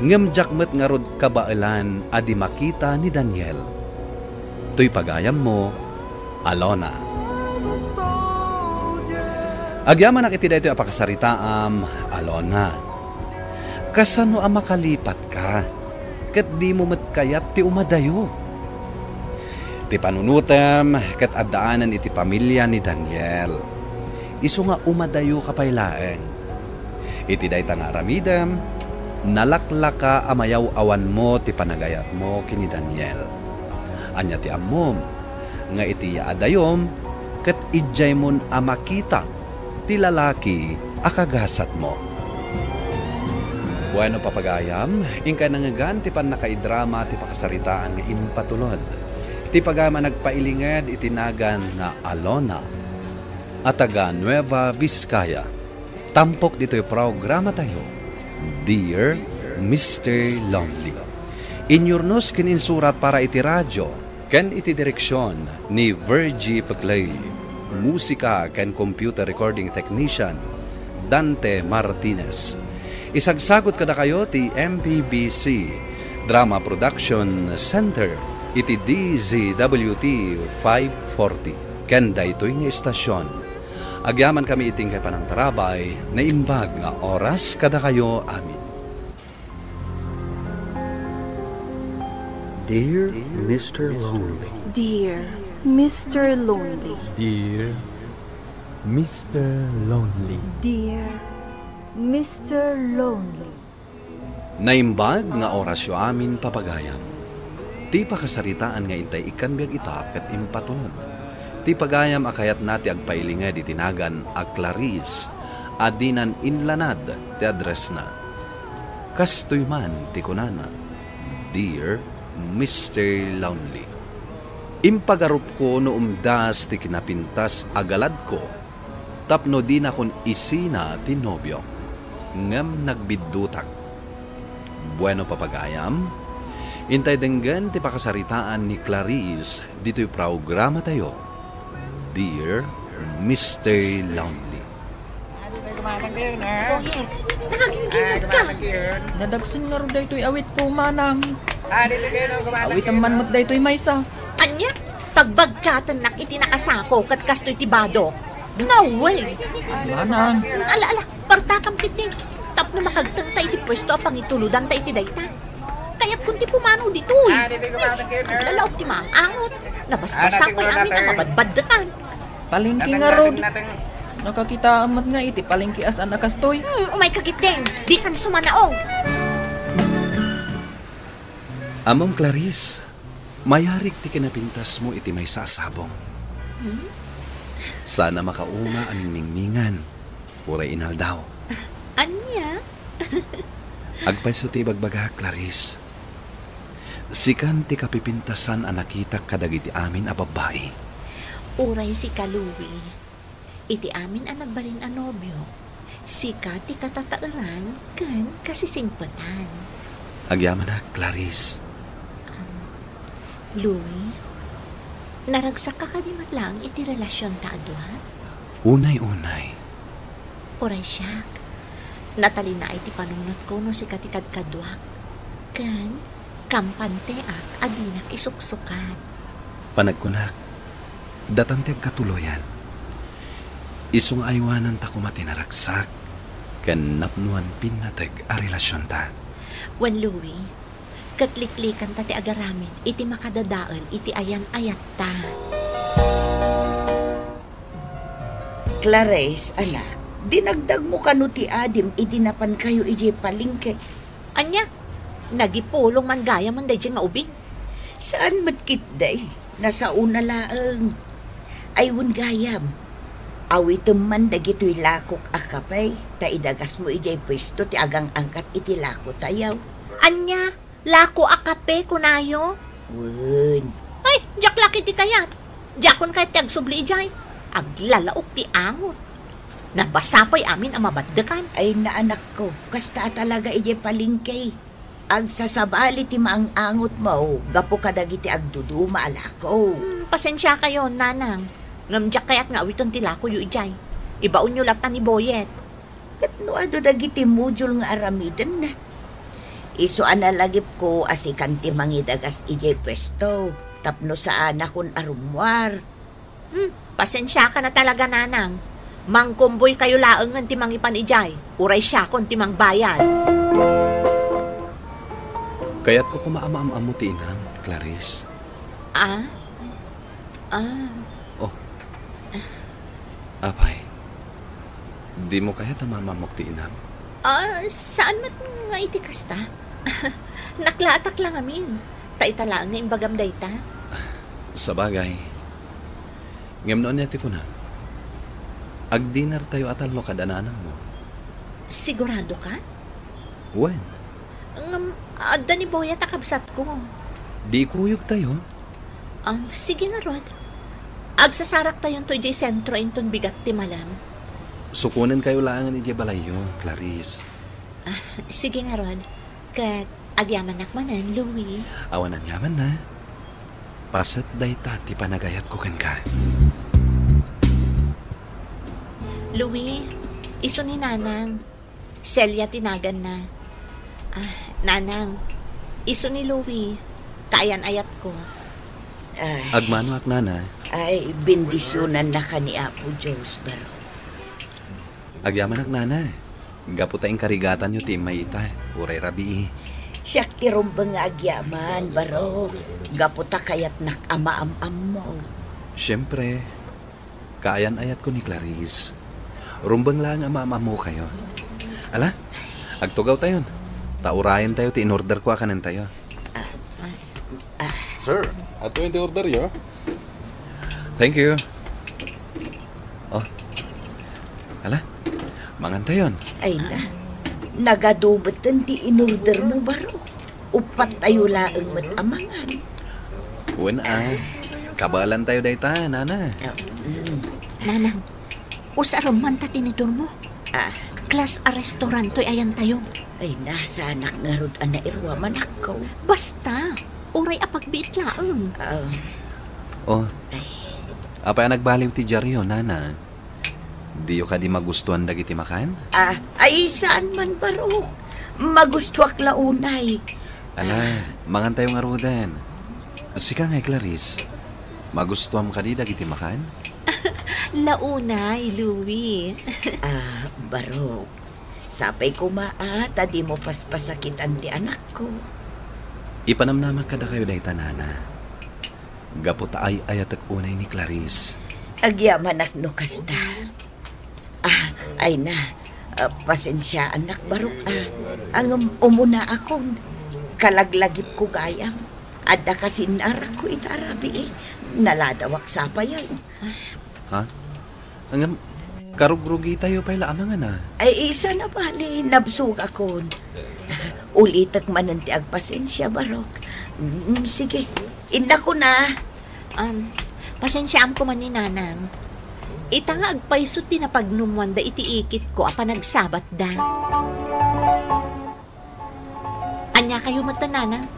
ngem diak met ngarud kabaelan a di makita ni Daniel. Toy pagayammo, Alona. Agyamanak iti daytoy a pakasaritaam, Alona. Kasano a makalipatka, ket dimo met kayat ti umadayo? Ti panunotem ket addaanen iti pamilia ni Daniel. Isu nga umadayoka pay laeng. Iti dayta nga aramidem, nalaklaka a mayaw-awanmo ti panagayatmo ken ni Daniel. Ania ti ammom nga iti yaadayom ket idiaymon a makita ti lalaki a kagasatmo. Bueno, papagayam, inkay nangngegan ti pannakaidrama ti pakasaritaan nga impatulod. Ti pagayam a nagpailinged iti nagan nga Alona a taga Nueva Vizcaya. Tampok ditoy programatayo, Dear Mister Lonely. Inyurnos ken insurat para iti radio ken iti direksion ni Virgie Peclay. Musika ken computer recording technician, Dante Martinez. Isagsagut kadakayo ti M P B C Drama Production Center iti D Z W T five forty. Ken daytoy nga istasion, agyamankami iti inkay panangtarabay, naimbag nga oras kadakayo amin. Dear Mister Lonely. Dear Mister Lonely. Dear Mister Lonely. Dear Mister Lonely. Naimbag nga orasyo amin, papagayam. Ti pakasaritaan nga intay ikkan biag ita ket impatulod. Ti pagayam a kayatna ti agpailinged iti nagan a Clarice a dinan inlanad ti addressna. Kastoy man ti kunana, Dear Mister Lonely. Impagarupko no umdas ti kinapintas a galadko tapno dinakon isina ti nobiok, ngem nagbiddutak. Bueno, papagayam, intay denggen ti pakasaritaan ni Clarice ditoy programatayo, Dear Mister Lonely. Adi tayo kumatang kayo na. Nakagingginad ka. Nadagsen ngarud daytoy awitko, manang. Awitem man met daytoy maysa. Ania? Pagbagkatennak iti nakasako ket kastoy ti badok. No way! Manang. Ala, ala, partakam ketdi. Tapno makagtengta iti puesto a pangitulodanta iti dayta. Kayatkon ti pumanaw ditoy. Aglalaok ti maang-angot. Nabasbasakon amin a mabadbaddekan. Palengke ngarud. Nakakitaam met nga iti palengke a saan a kastoy. Hmm, umayka ketdin. Dikan sumanaw. Ammom, Clarice, mayarig ti kinapintasmo iti maysa a sabong. Hmm? Saan a makauma a mingmingmingan, uray inaldaw. Ania? Agpayso ti ibagbagak, Clarice. Sikan ti kapipintasan a nakitak kadagiti amin a babbai. Uray sika, Louie. Iti amin a nagbalin a nobio, sika ti katataeran ken kasisingpetan. Agyamanak, Clarice. Um, Louie, naragsakka kadi met laeng iti relasionta a dua? Unay-unay. Uray siak, natalinaay ti panunotko no sika ti kadkaduak. Ken kampanteak a dinak isuksukat. Panagkunak, datan ti agkatuloyan. Isu nga aywananta koma ti naragsak ken napnoan pinnateg a relasionta. Wen, Louie, ket liklikanta ti agaramid iti makadadael iti ayan-ayatta. Clarice, anak, dinagdagmo kano ti adim idi napankayo idiay palengke? Ania? Nagipulong man gayam daydiay nga ubing? Saan met ketdi, nasaona laeng. Ay, wen gayam, awitem man dagitoy lakok a kape, ta idagasmo idiay puesto ti agang-angkat iti lakotayo. Ania? Lako a kape, kunayo? Wen. Ay, diak la ketdi kayat. Diakon kayat ti agsubli idiay. Aglalaok ti angot. Nabasa pay amin a mabaddekan. Ay, naanakko, kasta a talaga idiay palengke. Agsasabali ti maang-angotmo gapu kadagiti agduduma a lako. Hmm, pasensiakayon, nanang. Ngem diak kayat nga awiten ti lakoyo idiay. Ibaonyo latta ni Boyet. Ket no adu dagiti module nga aramidenna, isu a nalagipko a sikan ti mangidagas idiay puesto tapno saanakon a rummuar. Hmm, pasensiaka na talaga, nanang. Mangkumboykayo laengen ti mangipan idiay, uray siakon ti mangbayad. Kayatko koma a maam-ammo ti inam, Clarice. Ah? Ah. Oh. Apay, dimo kayat a maam-ammok ti inam? Ah, saan met nga iti kasta? Naklaatak la ngamin. Ta ita laeng nga imbagam dayta. Sabagay. Ngem no ania ti kunam, agdinertayo a tallo kad-, a nanammo. Sigurado ka? Wen. Ngem, adda ni Boyet a kabsatko. Di ikuyogtayo? Um, sige ngarud. Agsasaraktayon to idiay sentro inton bigat ti malem. Sukonenkayo laengen idiay balayyo, Clarice. Ah, sige ngarud. Ket agyamanak manen, Louie. Awan aniamanna. Paset dayta ti panagayatko kenka. Louie, isu ni Nanang. Celia ti naganna. Ah, Nanang, isu ni Louie. Kaayan-ayatko. Ay. Agmanoak, Nana. Ay, bendisionannaka ni Apo Dios, baro. Agyamanak, Nana. Gapu ta inkarigatanyo ti immay ita, uray rabii. Siak ti rumbeng nga agyaman, baro. Gapu ta kayatnak a maam-ammo. Siempre. Kaayan-ayatko ni Clarice. Rumbeng laeng a maam-ammokayo. Ala, agtugawtayon. Ta urayentayo ti inorderko a kanentayo. Ah, ah, ah. Sir, adtoyen ti orderyo. Thank you. Oh. Ala, mangantayon. Ay na, nagadu metten ti inordermo, baro. Uppat tayo laeng met a mangan. Wen a, kabaelantayo dayta, Nana. Ah, mm. Nanang, usarem man ta tinidormo. Ah. Class a restaurant toy ayantayo. Ay, nasanak ngarud a nairuamanakko. Basta, uray a pagbiit laeng. Ah. Oh. Ay. Apay a nagbaliw ti diaryo, Nana? Diyo kadi magustuan dagiti makan? Ah, ay, saan man, Barok. Magustuak la unay. Ala, mangantayo ngaruden. Sika ngay, Clarice. Magustuam kadi dagiti makan? La unay, Louie. Ah, Barok. Sapay koma a ta dimo paspasakitan ti anakko. Ipanamnamak kadakayo dayta, Nana. Gapu ta ay-ayatek unay ni Clarice. Agyamanak no kasta. Ah, ay na. Ah, pasensiaannak, Barok, ah. Ngem umuna akon. Kalaglagipko gayam. Adda kasinnarakko ita a rabii. Naladawak sapayen. Ha? Ngem, karugrugitayo pay la a mangan, a? Ay, saan a bale, nabsogakon. Ulitek manen ti agpasensia, Barok. Mm, sige. Innakon a. Um, pasensiaam koma ni Nanang. Ita nga agpayso ti napagnummoanda iti ikitko a panagsabatda. Ania kayo met, Nanang?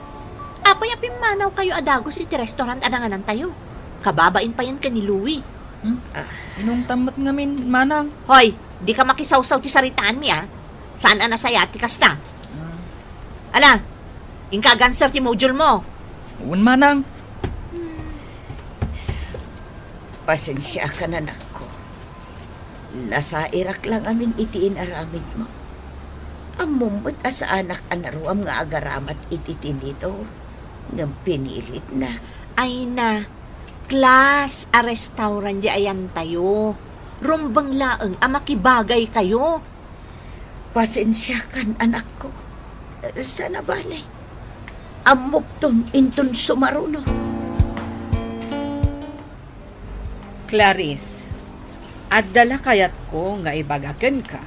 Apay a pimmanawkayo a dagus iti restaurant a nanganantayo? Kababain payen ken ni Louie. Hmm? Ah. Inungtam met ngamin, Manang. Hoy, dika makisawsaw ti saritaanmi, a. Saan a nasayaat ti kasta. Hmm. Ala, inka aganser ti module mo. Wen, Manang. Pasensiakan, anakko. Nasairak la ngamin iti inaramidmo. Ammom met a saanak a naruam nga agaramat iti tinidor, ngem pinilitnak. Ay na, class a restaurant di ayantayo. Rumbeng laeng a makibagaykayo. Pasensiakan, anakko. Saan a bale. Ammokton inton sumaruno. Clarice, adda la kayatko nga ibaga kenka.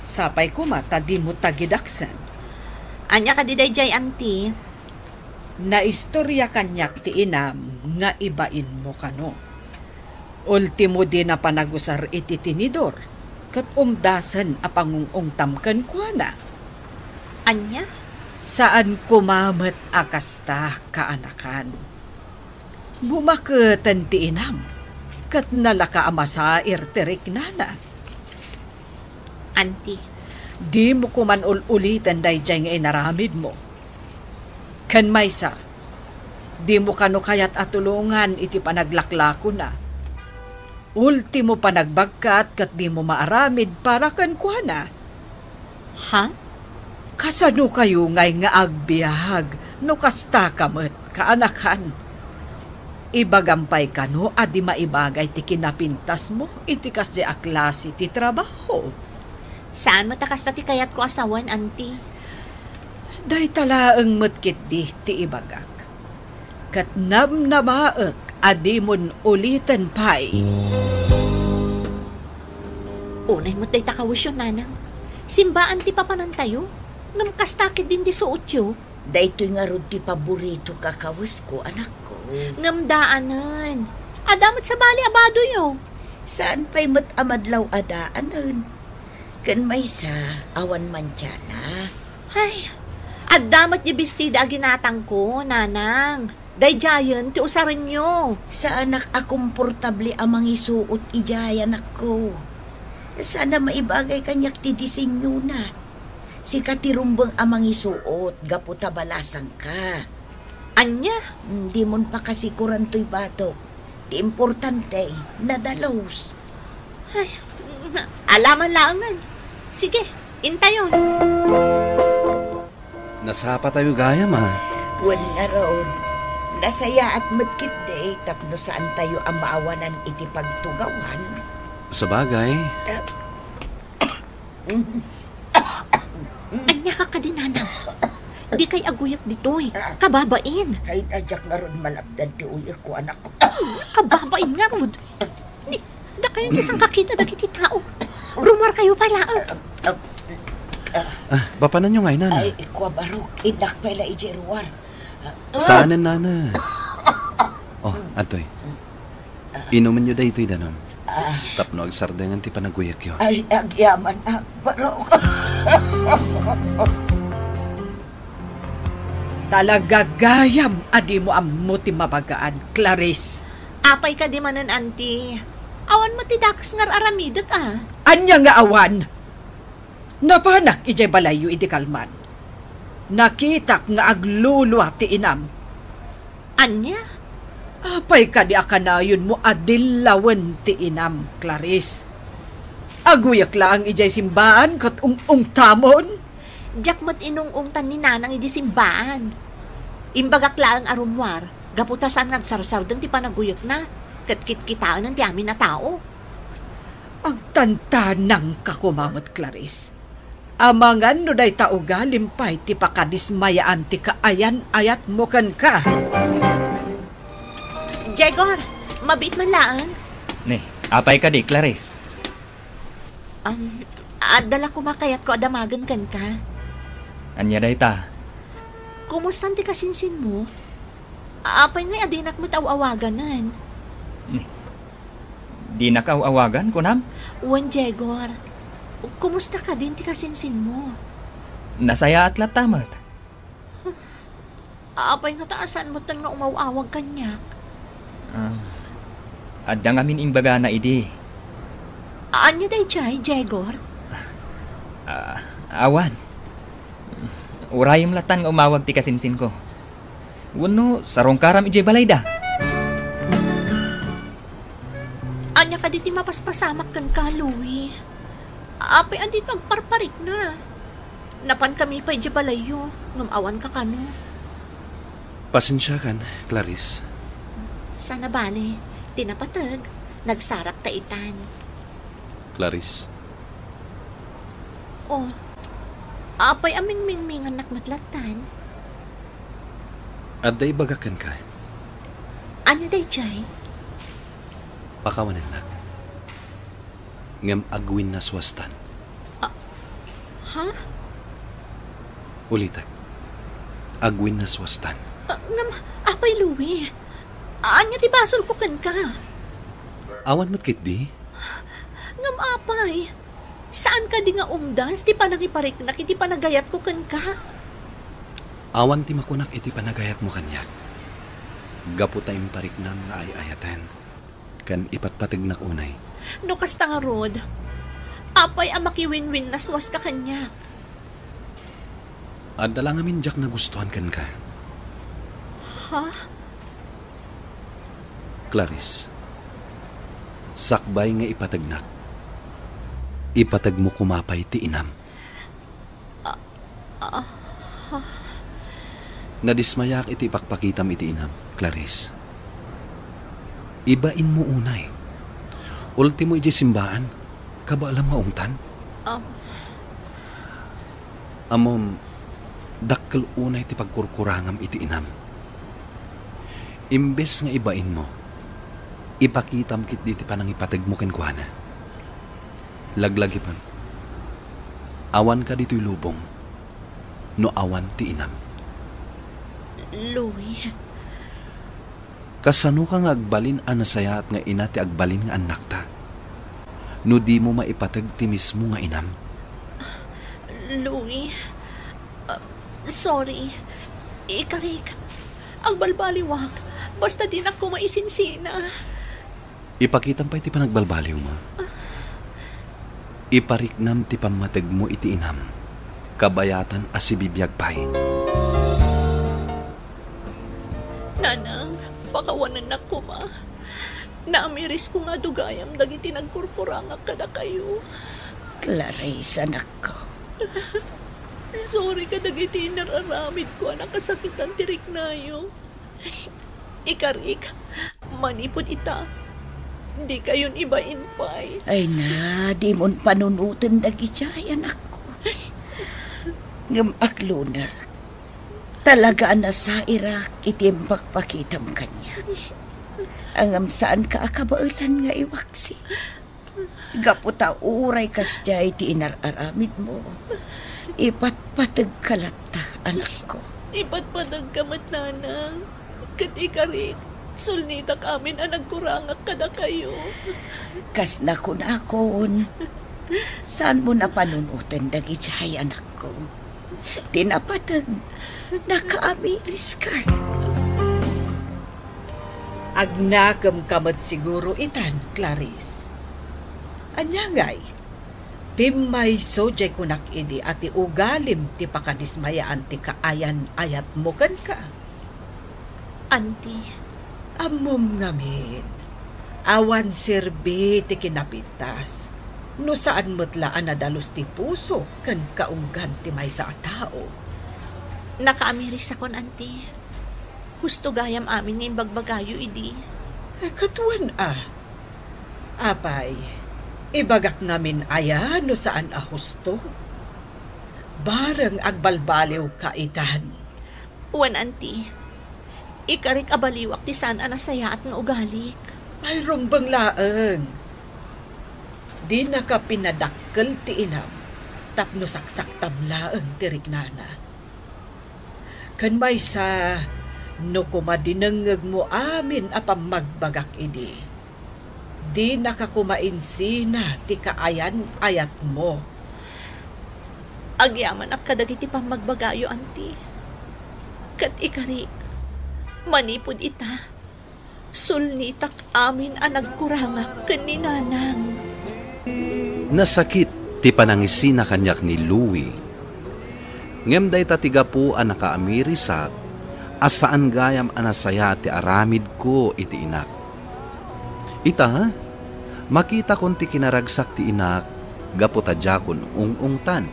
Sapay koma ta dimo tagidaksen. Ania kadi daydiay, Auntie? Naistoria kaniak ti inam nga ibainmo kano. Ultimo dina panagusar iti tinidor, ket umdasen a pangung-ungtam kenkuana. Ania? Saan koma met a kasta, kaanakan. Bumaketen ti inam, ket nalaka a masair ti riknana. Auntie. Dimo koman ul-uliten daydiay nga inaramidmo. Ken maysa, dimo kano kayat a tulongan iti panaglaklakona. Ultimo panagbagkat ket dimo maaramid para kenkuana. Ha? Kasano kayo ngay nga agbiag no kasta ka met, kaanakan? Ibagam pay kano a di maibagay ti kinapintasmo iti kasdi a klase ti trabaho. Saan met a kasta ti kayatko a sawen, Auntie. Dayta laeng met ketdi ti ibagak. Ket namnamaek a dimon uliten pay. Unay met dayta kawesyo, Nanang. Simbaan ti papanantayo. Ngem kasta ketdin ti suotyo. Daytoy ngarud ti paborito a kawesko, anakko. Ngem daanen. Adda met sabali a badoyo. Saan pay met a madlaw a daanen. Ken maysa, awan mantiana. Ay, adda met di bestida a ginatangko, Nanang. Daydiayen ti usarenyo. Saanak a komportable a mangisuot idiay, anakko. Saan a maibagay kaniak ti disenyona. Sika ti rumbeng a mangisuot gapu ta balasangka. Ania? Mm, dimon pakasikuran toy batok. Ti importante, nadalus. Ay, alaman laengen. Sige, intayon. Nasapatayo gayam, a. Wen ngarud, nasayaat met ketdi tapno saantayo a maawanan iti pagtugawan. Sabagay. Ta- Ania ka kadi, Nanang? Dikay aguyek ditoy. Kababain. Ay, diak ngarud malapdan ti uyekko, anakko. Kababain ngarud. Ni, dakayo ti sangkakita dagiti tao. Rummuarkayo pay laeng. Ah, ah, ah. Ah, papananyo ngay, Nana? Ay, kua, Barok, innak pay la idiay ruar. Ah. Saanen, Nana. Oh, adtoy. Inumenyo daytoy danum. Ah. Tapno agsardengen ti panaguyekyo. Ay, agyaman, ah, Barok. Talaga gayam a dimo ammo ti mabagaan, Clarice. Apay kadi manen, Auntie? Awan met ti dakes nga ar-aramidek a. Ania nga awan? Napanak idiay balayyo idi kalman. Nakitak nga aglulua ti inam. Ania? Apay kadi a kanayonmo a dillawen ti inam, Clarice? Aguyek laeng idiay simbaan ket ung-ungtamon? Diak met inung-ungtan ni Nanang idi simbaan. Imbagak laeng a rummuar, gapu ta saan nga agsarsardeng ti panaguyekna, ket kitkitaenen ti amin a tao. Agtantanangka koma met, Clarice. Amangan no dayta ugalim pay ti pakadismayaan ti kaayan-ayatmo kenka. Jegor, mabiit man laeng. Ni, apay kadi, Clarice? Um, adda la koma kayatko a damagen kenka. Ania dayta? Kumustan ti kasinsinmo? Apay ngay a dinak met aw-awaganen? Ni, dinak aw-awagan, kunam? Wen, Jegor. Kumusta kadin ti kasinsinmo? Nasayaat latta met. Apay ngata a saan met nga umaw-awag kaniak? Ah, adda ngamin imbagana idi. Ania daydiay, Jegor? Ah, awan. Urayem lattan nga umawag ti kasinsinko. Wenno, sarungkaram idiay balayda. Ania kadi ti mapaspasamak kenka, Louie? Apay a dika agparparikna? Napankami pay idiay balayyo, ngem awanka kano. Pasensiakan, Clarice. Saan a bale, ti napateg, nagsarakta itan. Clarice. Oh, apay a mingmingmingannak met lattan? Adda ibagak kenka. Ania daydiay? Pakawanennak. Ngem agwinnaswastan. Ah, ha? Ulitek. Agwinnaswastan. Ah, ngem, apay, Louie? Ania ti basolko kenka? Awan met ketdi? Ngem apay, saan kadi nga umdas ti panangipariknak iti panagayatko kenka? Awan ti makunak iti panagayatmo kaniak. Gapu ta impariknam nga ay-ayaten ken ipatpategnak unay. No kasta ngarud, apay a makiwinwinnaswaska kaniak? Adda la ngamin diak nagustuan kenka. Ha? Clarice, sakbay nga ipategnak, ipategmo koma pay ti inam. Ah, ah, ah. Nadismayaak iti ipakpakitam iti inam, Clarice. Ibainmo unay. Ultimo idiay simbaan, kabaelam nga ungtan. Um. Ammom, dakkel unay ti pagkurkurangam iti inam. Imbes nga ibainmo, ipakitam ketdi ti panangipategmo kenkuana. Laglagipem, awanka ditoy lubong no awan ti inam. Louie. Kasanoka nga agbalin a nasayaat nga ina ti agbalin nga annakta no dimo maipateg ti mismo nga inam? Louie, ah, sorry. Ikarik, agbalbaliwak. Basta dinak koma isinsina. Ipakitam pay ti panagbalbaliwmo. Ipariknam ti pammategmo iti inam, kabayatan a sibibiag pay. Nanang, pakawanennak koma. Naamirisko nga adu gayam dagiti nagkurkurangak kadakayo. Clarice, anakko. Sorry kadagiti inar-aramidko a nakasakitan ti riknayo. Ikarik, manipud ita, dikayon ibain pay. Ay na, dimon panunoten dagidiay, anakko. Ngem aklona, talaga a nasairak iti impakpakitam kaniak. Ngem saanka a kabaelan nga iwaksi. Gapu ta uray kasdiay ti inar-aramidmo, ipatpategka latta, anakko. Ipatpategka met, nanang, ket ikarik, sulnitak amin a nagkurangak kadakayo. Kas nakunakon, saanmo a panunoten dagidiay, anakko. Ti napateg, nakaamiriskan. Agnakemka met siguro itan, Clarice. Ania ngay? Pimmayso diay kunak idi a ti ugalim ti pakadismayaan ti kaayan-ayatmo kenka. Auntie. Ammom ngamin, awan serbi ti kinapintas no saan met la a nadalus ti puso ken kaunggan ti maysa a tao. Nakaamirisakon, Auntie. Husto gayam amin nga imbagbagayo idi. Ay, katuan a. Apay, ibagak ngamin aya no saan a husto? Bareng agbalbaliwka itan. Wen, Auntie. Ikarik a baliwak ti saan a nasayaat nga ugalik. Ay, rumbeng laeng. Dinaka pinadakkel ti inam tapno saksaktam laeng ti riknana. Ken maysa, no koma dinengngegmo amin a pammagbagak idi, dinaka koma insina ti kaayan-ayatmo. Agyamanak kadagiti pammagbagayo, Auntie. Ket ikarik, manipud ita, sulnitak amin a nagkurangak ken ni Nanang. Nasakit ti panangisina kaniak ni Louie. Ngem dayta ti gapu a nakaamirisak a saan gayam a nasayaat ti aramidko iti inak. Ita, makitakon ti kinaragsak ti inak gapu ta diakon ung-ungtan,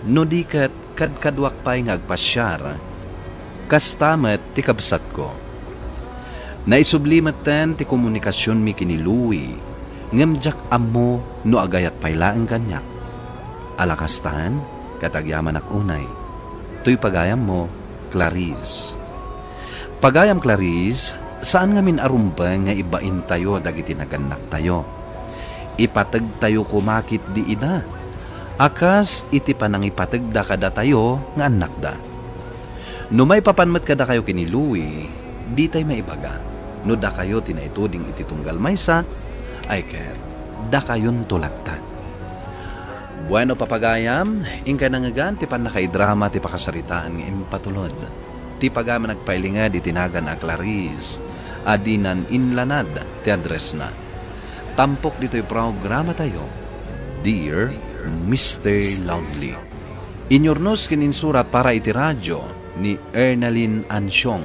no di ket kadkaduak pay nga agpasiar. Kasta met ti kabsatko. Naisubli metten ti komunikasionmi ken ni Louie, ngem diak ammo no agayat pay laeng kaniak. Ala kastan, ket agyamanak unay. Toy pagayammo, Clarice. Pagayam Clarice, saan ngamin a rumbeng nga ibaintayo dagiti nagannaktayo. Ipategtayo koma ketdi ida, a kas iti panangipategda kadatayo nga annakda. No maipapan met kadakayo ken ni Louie, ditay maibaga. No dakayo ti naituding iti tunggal maysa, ay ket dakayonto latta. Bueno, papagayam, inkay nangngegan ti pannakaidrama ti pakasaritaan nga impatulod. Ti pagayam a nagpailinged iti nagan a Clarice, a dinan inlanad ti addressna. Tampok ditoy programatayo, Dear Mister Lonely. Inyurnos ken insurat para iti radio ni Ernalyn Ansiong,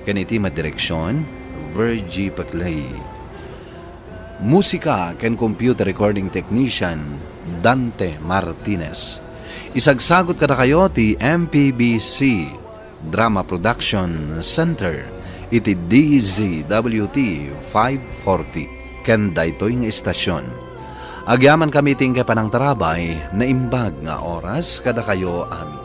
ken iti madireksion, Virgie Paclay. Musika ken computer recording technician, Dante Martinez. Isagsagot kadakayo ti M P B C Drama Production Center iti D Z W T five forty ken daytoy nga istasyon. Agyamankami iti inkay panangtarabay, naimbag nga oras kadakayo amin.